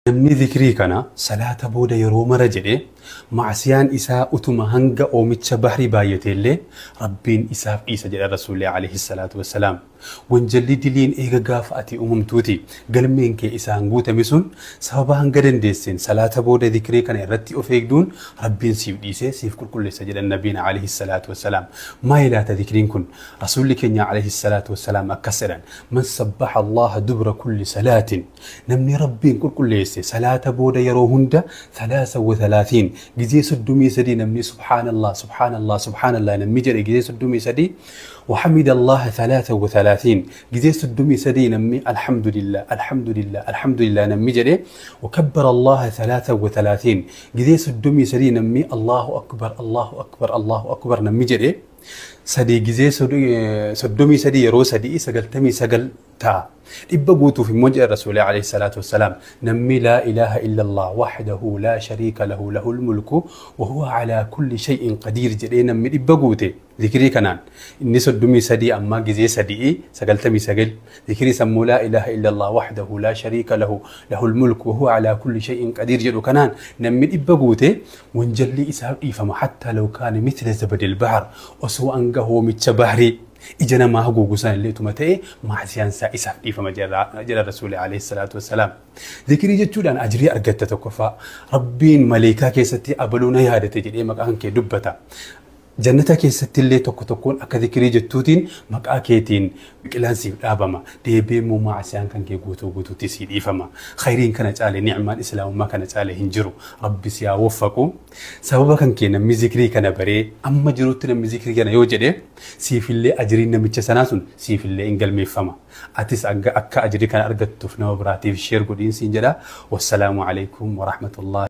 Namni zikrii kana salaata booda yeroo mara jedhe, macsiyaan isaa utuma hanga oomicha bahrii baay'ate illee Rabbiin isaaf dhiisa jedha Rasuulli alayhi salaatu wassalaam. Wanjalli diliin eega gaafa ati uumamtuuti galmeen kee isaan guutame sun, sababa hanga dandeesseen salaata booda zikrii kana irratti of eegduun Rabbiin siif dhiisee siif qulqulleessa jedhan Nabiin alayhi salaatu wassalaam. Maali laata zikriin kun? Rasuulli keenya alayhi salaatu wassalaam akkas jedhan: man sabbaha Allaha dubra kulli salaatin, namni Rabbiin qulqulleesse salaata booda yeroo hunda, 33, gizee 33 namni subhaanallah, subhaanallah, subhaanallah namni jedhe gizee 33, وحمد الله 33, gizee 33 namni الحمد لله، الحمد لله، الحمد لله namni jedhe، وكبر الله 33, gizee 33 namni الله أكبر، الله أكبر، الله أكبر namni jedhe, sadii gizee 33 yeroo sadii 99 ta'a. 100 guutuuf immoo jedha Rasuulli alayhi salaatu wassalaam, namni لا إله إلا الله وحده لا شريك له، له الملك وهو على كل شيء قدير jedhee namni 100 guute zikrii kanaan, inni 33 ammaa gizee sadii 99, zikrii sammuu لا إله إلا الله وحده لا شريك له، له الملك وهو على كل شيء قدير jedhu kanaan namni 100 guute, wanjalli isaaf dhiifama حتى لو كان مثل زبد البحر, osoo hanga hoomicha bahrii ija namaa haguugu san illee utuma ta'e maasiyaan isaa isaaf dhiifama jedha Rasuulli alayhi salaatu wassalaam. Zikrii jechuudhaan ajrii argatta tokkoffaa, Rabbiin maleekaa keessatti abaluu na yaadate jedhee maqaan kee dubbata. Jannata keessatti illee tokko tokkoon akka zikirii jettuutiin maqaa keetiin biqilaan siif dhaabama. Deebi'ee immoo maasiyaan kan kee guutuu guutuutti sii dhiifama. Khayriin kana caale, ni'maan islaamummaa kana caale hin jiru. Rabbi si haa waffaqu. Sababa kan kee namni zikrii kana baree amma jirutti namni zikrii kana yoo jedhe, siifillee ajriin namicha sanaa sun siifillee hin galmeeffama. Atis akka ajrii kana argattuuf nama biraatiif share godhiin siin jedha. والسلام عليكم ورحمة الله.